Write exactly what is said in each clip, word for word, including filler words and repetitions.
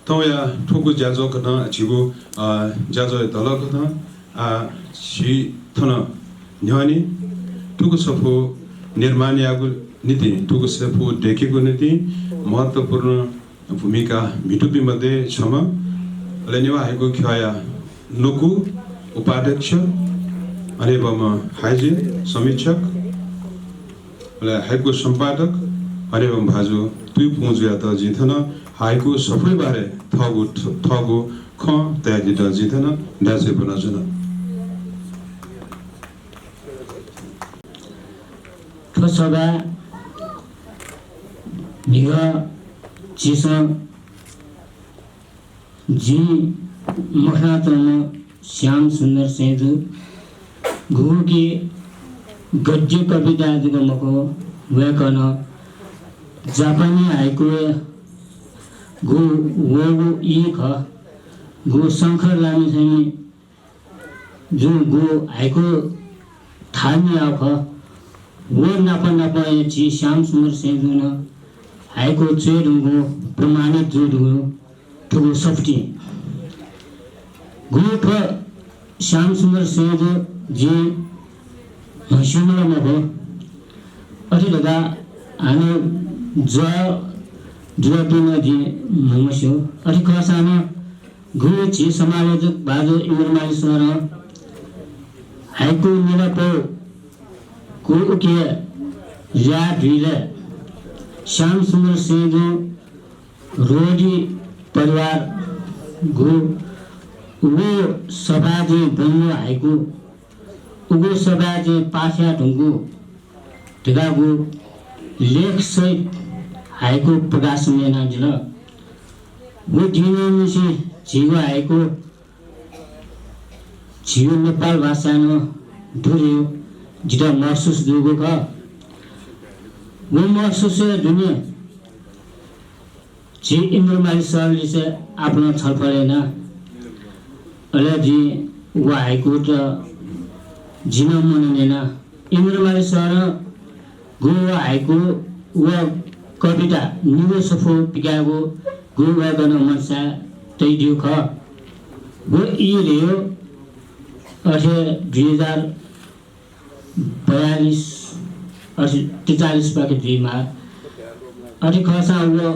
थौंया थुगु ज्याझ्वः कथं झीगु, अ, ज्याझ्वःया दलकथं, आ, झी थन न्ह्यःने थुगु सफू निर्माण यायेगु निंतिं, थुगु सफू दयेकेगु निंतिं महत्त्वपूर्ण भूमिका म्हितूपिं मध्ये छम्ह, अले नेवाः हाइकु ख्यःया नुगु उपाध्यक्ष, हनेबहःम्ह हाइजिन समीक्षक, अले हाइकु सम्पादक हनेबहःम्ह भाजु तुयुपुं जुयात जिं थन हाइकु सफूया बारे थःगु, थःगु खँ तयादीत जिं थन दाय्‌सय् ब्वनाच्वना। थ्व सभाय् म्हिगः झीसं जिं मखनाच्वंम्ह श्याम सुन्दर सैंजु, गुगु कि गद्य कविता जक मखु, वय्‌कलं जापानी हाइकुया गु वःगु ई खः, गु शंकर लामिछानेजुं गु हाइकु थामियाः खः, व नाप नाप हे झी श्याम सुन्दर सैंजुं नं हाइकु च्वये धुंकूगु प्रमाणित जुइ धुंकूगु थुगु सफुतिं। गुगु थ्व श्याम सुन्दर सैंजु जिं म्हस्यूम्ह ला मखु। अथे धकाः हानं ज्वः जुयातःपिं नं जिं म्हमस्यू। अथे खःसां नं गुगु झी समालोचक भाजु इन्द्रमाली सरं हाइकु न्यनापौ गु उके ल्याः धुइलय् श्याम सुन्दर सैंजुं रोडी परिवार गु व सभाय् जिं ब्वंगु हाइकु, उगु सभाय् जिं पाफया धुंकू धकाःगु लेख सहित हाइकु प्रकाशन यानादिल। व दिनंनिसें झीगु हाइकु झीगु नेपाल भाषाय् नं दु धइगु जितः महसुस जूगु खः। व महसुसया दुने झी इन्द्रमाली सरलिसे आपालं छलफल याना। अले जिं व हाइकुत जिं नं मनन याना। इन्द्रमाली सरं गु व हाइकु व कविता निगू सफू पिकायेगु गु वय्‌कलं मनसाय् तयादीगु खः। व ई धइगु अथे दुई हजार बयालिस, अथे त्रिचालिस पाखे जुइमाः। अथे खःसां व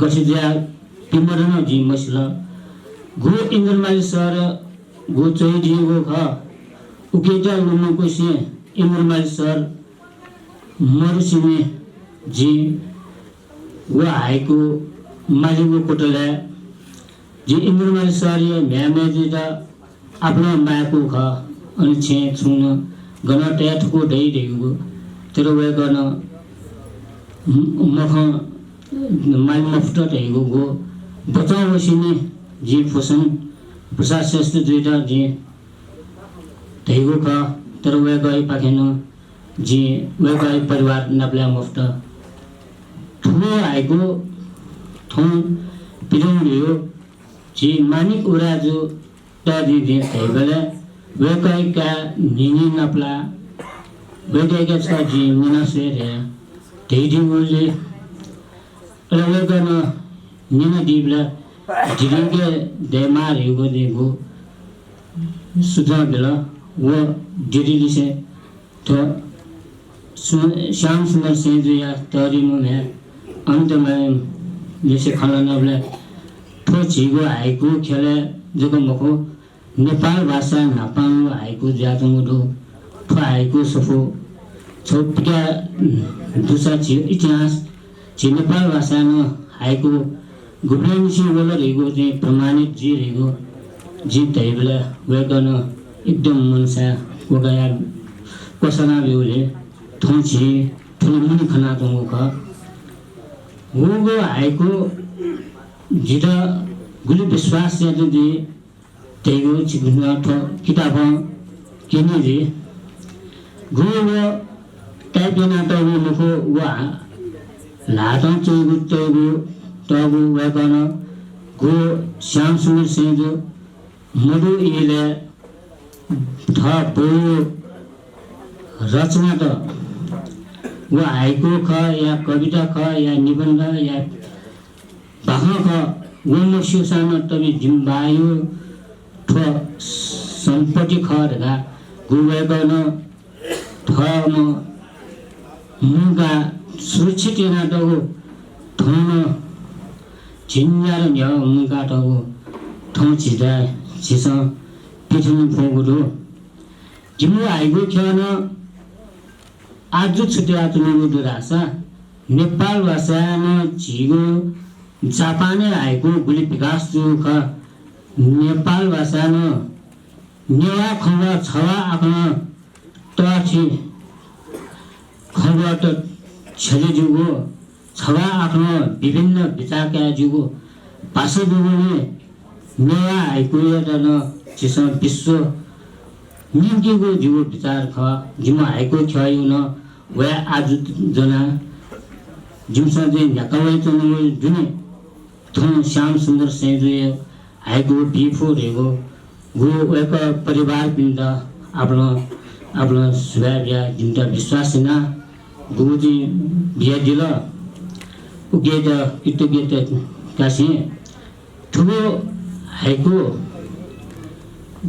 गथे जुयाः पिमदन जिं मसिल। गु इन्द्रमाली सरं गु च्वयादीगु खः। उकेत लुमंकुसें इन्द्रमाली सर मरुसेंलि जिं व हाइकु मालीगु कुतलय् जिं इन्द्रमाली सरया म्ह्याय् मय्‌जुयात आपालं माय्‌कू खः। अन छेँय् छुं नं गनं तया थकू दइ धइगु, तर वय्‌कलं म-, मखं माले मफुत धइगु गु बचं वसेंलि जिं फुसं प्रसाद श्रेष्ठ जुयात जिं धइगु खः, तर वय्‌कःयापाखें नं जिं वय्‌कःया परिवार नापलाये मफुत। थुगु हाइकु थौं पिदंगु धइगु झी मानिक उराय्‌जु तःजिं जिं धयाबलय् वय्‌कःया काय् न्हिं न्हिं नापलाः। वय्‌कःयाके छकः जिं न्यना स्वये धया धयादीगुलिं अले वय्‌कलं न्यनादीबलय् दिल्लीके दयेमाः धइगु जिं गु सुचं बिल। व दिल्लीलिसे थ्व सु-, श्याम सुन्दर सैंजुया तःधिम्ह म्ह्याय् अनिता मांयालिसे खँ ल्हानाबलय् थ्व झीगु हाइकु ख्यलय् जक मखु, नेपाल भाषाय् न्हापांगु हाइकु जुयाच्वंगु दु। थ्व हाइकु सफू छगू पिकाः दुसा झी इतिहास, झी नेपाल भाषाय् नं हाइकु गुबलेंनिसें वल धइगु जिं प्रमाणित जुइ धइगु जिं धयाबलय् वय्‌कलं एकदम मनसाय् क्वकाः क्वसाना ब्यूगुलिं थौं झी थुलि मुने खनाच्वंगु खः। वःगु हाइकु जितः गुलि विश्वास यात जुइ धइगु छिकपिन्सं थ्व किताबं क्यनी जुइ। गु व type यानातःगु मखु, व ल्हातं च्वइगु तइगु तःगु वय्‌कलं गु श्याम सुन्दर सैंजु मदु इलय् थः बौया रचनात व हाइकु खः या कविता खः या निबन्ध या बाखं खः, व मस्यूसां नं तबि जिमि बाया थ्व सम्पत्ति खः धकाः गु वय्कलं थःम्ह मुंकाः सुरक्षित यानातःगु थौं नं झिंन्यादँ न्ह्यः मुंकातःगु थौं झीथाय् झीसं पिथने फ्वंगु दु। जिमिगु हाइकु ख्यः नं आजु छु तयाच्वनागु दु धाःसा नेपाल भाषाय् नं झीगु जापानय् हाइकु गुलि विकास जूगु खः। नेपाल भाषाय् नं नेवाः खँग्वः छवाः आखलं तःथि खँग्वःत छ्यले जूगु, छवाः आखलं विभिन्न बिचाः कयाः जूगु भाषा दुगुलिं नेवाः हाइकुयात नं झीसं विश्व न्यंकीगु जिगु बिचाः खः। जिमिगु हाइकु ख्यःयागु नं वया आजु ज्वनाः जिमिसं चाहिँ न्ह्याका वयाच्वनागु दुने थौं श्याम सुन्दर सैंजुया हाइकु बी फु धइगु गु वय्कः परिवारपिन्त आपालं आपालं सुभाय् बियाः जिमित विश्वास यानाः गुगु चाहिँ बियादिल। उकियात कृतज्ञता कासें थुगु हाइकु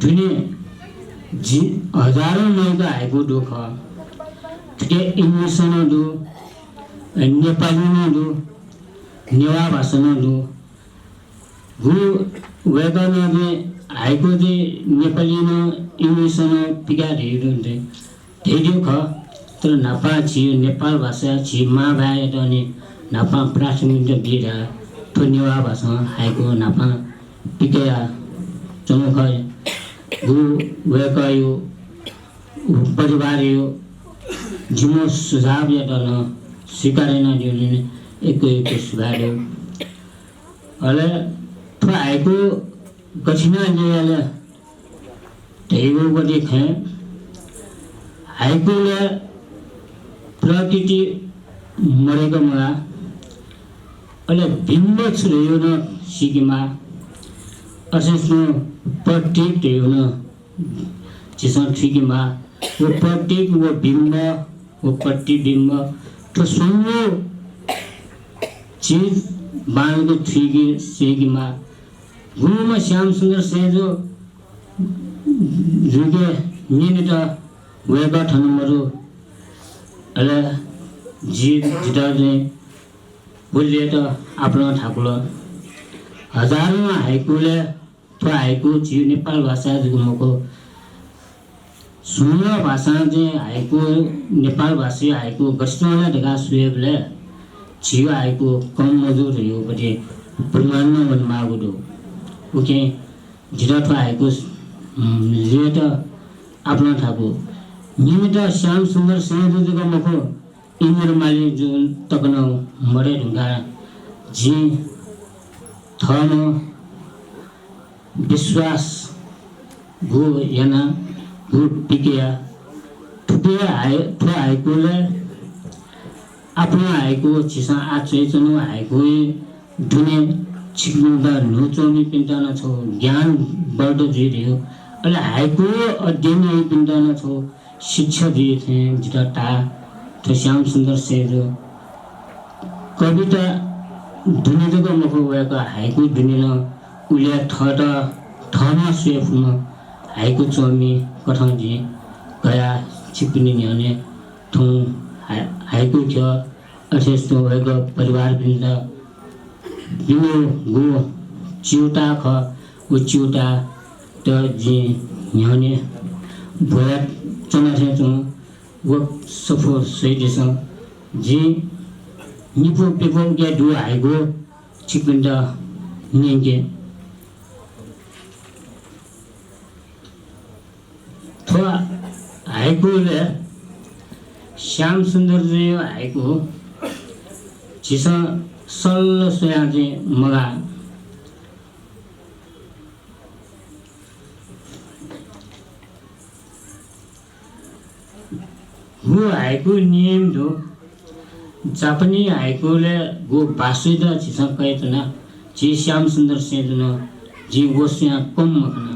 दुने जि हजारौं नयेगु हाइकु दु खः। थुके English नं दु, नेपाली नं दु, नेवाः भाषा नं दु। गु वय्कलं चाहिँ हाइकु चाहिँ नेपाली नं English नं पिकाः धयादीगु दु, धयादीगु खः। तर न्हापां झी नेपाल भाषा झी मांभाय्‌यात नि न्हापां प्राथमिकता बी धकाः थ्व नेवाः भाषां हाइकु न्हापां पिकयाच्वंगु खः। गु वय्कःया परिवारया जिमिगु सुझावयात नं स्वीकार यानादीगुलिं यक्व यक्व सुभाय् दु। अले थ्व हाइकु गथिना ल्ययाले धइगु गथे खँय् हाइकुलय् प्रकृति मदय्क मगाः। अले बिम्ब छु धइगु नं सीकेमाः। अथे तुं प्रतीक धइगु नं झीसं थुइकेमाः। व प्रतीक व बिम्ब व प्रतिबिम्ब थ्व स्वंगू चिज बांलाक थुइके सीकेमाः। गुम्ह श्याम सुन्दर सैंजु जुइके न्यनेत वय्कः थन मदु। अले जि, जितः चाहिँ व ल्ययेत आपालं थाकुल। हजारौं हाइकुलय् थ्व हाइकु झी नेपाल भाषाय् जक मखु, सुं नं भाषां चाहिँ हाइकु, नेपाल भाषाया हाइकु गथे च्वं ला धकाः स्वयेबलय् झीगु हाइकु कम मजू धइगु प्रति प्रमाण नं वनेमाःगु दु। उकिं जितः थ्व हाइकु, उम्, ल्ययेत आपालं थाकु। निमित्त श्याम सुन्दर सैंजु जक मखु, इन्द्र माली जुं तक नं मदये धुंकाः जिं थःम्हं विश्वास गु याना गु पिकया थुपिं हाइ-, थ्व हाइकुलय् आपालं हाइकु झीसं आः च्वयाच्वनागु हाइकुया दुने छिकपिन्त न्हूच्वमिपिन्त नं छगू ज्ञान वर्धन जुइ धइगु, अले हाइकु अध्ययन याइपिन्त नं छगू शिक्षा जुइ थें जितः ताः। थ्व श्याम सुन्दर सैंजु कविता दुने जक मखु, वय्कः हाइकु दुने नं उलि थःत थःम्हं स्वये फुम्ह हाइकु च्वमि कथं जिं कयाः छिकपिनि न्ह्यःने थौं हाइ-, हाइकु ख्यः अथे तुं वय्कः परिवारपिन्त बिमूगु च्यूताः खः। व च्यूताःत जिं न्ह्यःने ब्वयाच्वना थें तुं व सफू स्वयादिसँ। जिं निपु प्यपुया दुगु हाइकु छिकपिन्त न्यंके। थ्व हाइकुलय् श्याम सुन्दरजुया हाइकु झीसं सल्ल स्वयां चाहिँ मगाः। गु हाइकु नियम दु। जापानी हाइकुलय् गु भाषायात झीसं कयाच्वना। झी श्याम सुन्दर सैंजुं नं जिं व स्वयां कम मखना।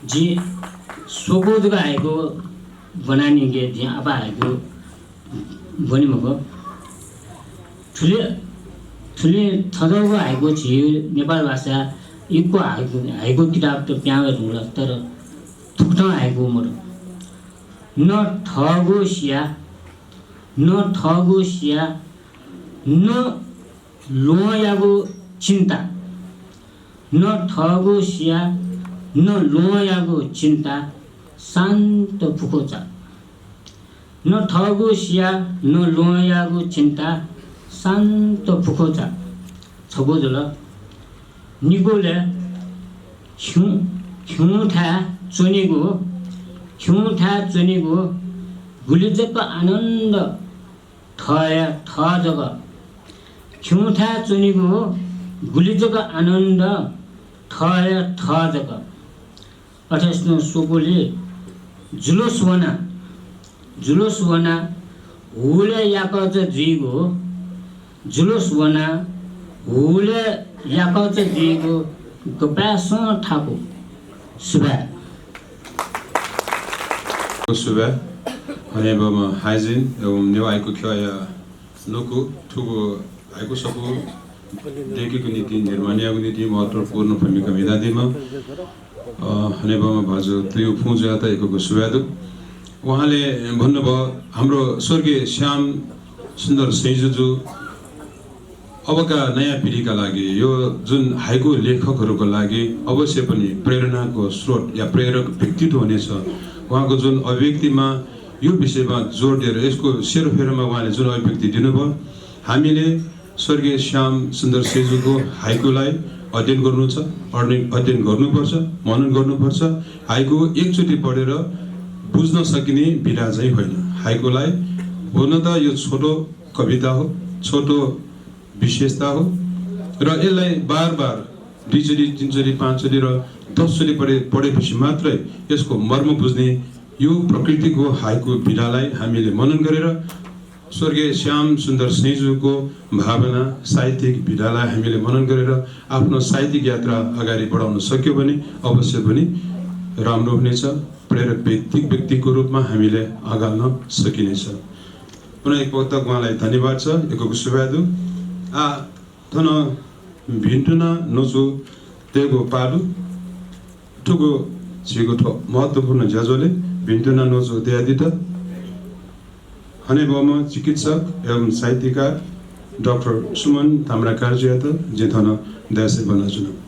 जि स्वकू जक हाइकु ब्वनानिके, जिं आपाः हाइकु ब्वने मखु। थुलि थुलि थज्याःगु हाइकु झी नेपाल भाषाय् यक्व हाइकु, हाइकु किताबत पिहां वये धुंकल, तर थुकथं हाइकु मदु। न थःगु सिया, न थःगु सिया, न ल्वहंयागु चिन्ता, न थःगु सिया, न ल्वहंयागु चिन्ता, शान्त फुकुचा। न थःगु सिया, न ल्वहंयागु चिन्ता, शान्त फुकुचा। छगू जुल। निगुलय् खिउँ, खिउँथाय् च्वनीगु, खिउँथाय् च्वनीगु गुलि जक आनन्द, थः हे थः जक। खिउँथाय् च्वनीगु गुलि जक आनन्द, थः हे थः जक। अथेसं स्वकुलि जुलुस वना, जुलुस वना हुलय् याकःचा जुइगु, जुलुस वना हुलय् याकःचा जुइगु गपाय्सं थाकु। सुभाय्। सुभाय्। हनेबहःम्ह हाइजिन एवं नेवाः हाइकु ख्यःया नुगः थुगु हाइकु सफू दयेकेगु निंतिं, निर्माण यायेगु निंतिं महत्त्वपूर्ण भूमिका म्हितादीम्ह, अ, हनेबहःम्ह भाजु तुयु फुँजुयात यक्व यक्व सुभाय् दु। उहाँले भन्नुभयो, हाम्रो स्वर्गीय श्याम सुन्दर सैंजु जु अबका नयाँ पिढीका लागि, यो जुन हाइकु लेखकहरूको लागि अवश्य पनि प्रेरणाको स्रोत या प्रेरक व्यक्तित्व हुनेछ। उहाँको जुन अभिव्यक्तिमा यो विषयमा जोड दिएर यसको सेरोफेरोमा उहाँले जुन अभिव्यक्ति दिनुभयो, हामीले स्वर्गीय श्याम सुन्दर सैंजुको हाइकुलाई अध्ययन गर्नु छ, अध्ययन, अध्ययन गर्नुपर्छ, मनन गर्नुपर्छ। हाइकु एकचोटि पढेर बुझ्न सकिने विधा चाहिँ होइन। हाइकुलाई हुन त यो छोटो कविता हो, छोटो विशेषता हो र यसलाई बार बार दुईचोटि, तीनचोटि, पाँचचोटि र दसचोटि पढे, पढेपछि मात्रै यसको मर्म बुझ्ने यो प्रकृतिको हाइकु विधालाई हामीले मनन गरेर स्वर्गीय श्याम सुन्दर सैंजुको भावना, साहित्यिक विधालाई हामीले मनन गरेर आफ्नो साहित्यिक यात्रा अगाडि बढाउन सक्यो भने अवश्य पनि राम्रो हुनेछ। प्रेरक व्यक्ति, व्यक्तिको रूपमा हामीले अगाल्न सकिनेछ। पुनः एकपटक उहाँलाई धन्यवाद छ, यक्व यक्व सुभाय् दु। आ, थन भिन्तुना न्वचु तयेगु पाः दु। थुगु झीगु थ्व महत्त्वपूर्ण ज्याझ्वलय् भिन्तुना न्वचु तयादीत हनेबहःम्ह चिकित्सक एवं साहित्यकार डाक्टर सुमन ताम्राकारजुयात जिं थन दयासेवा ब्वनाच्वना।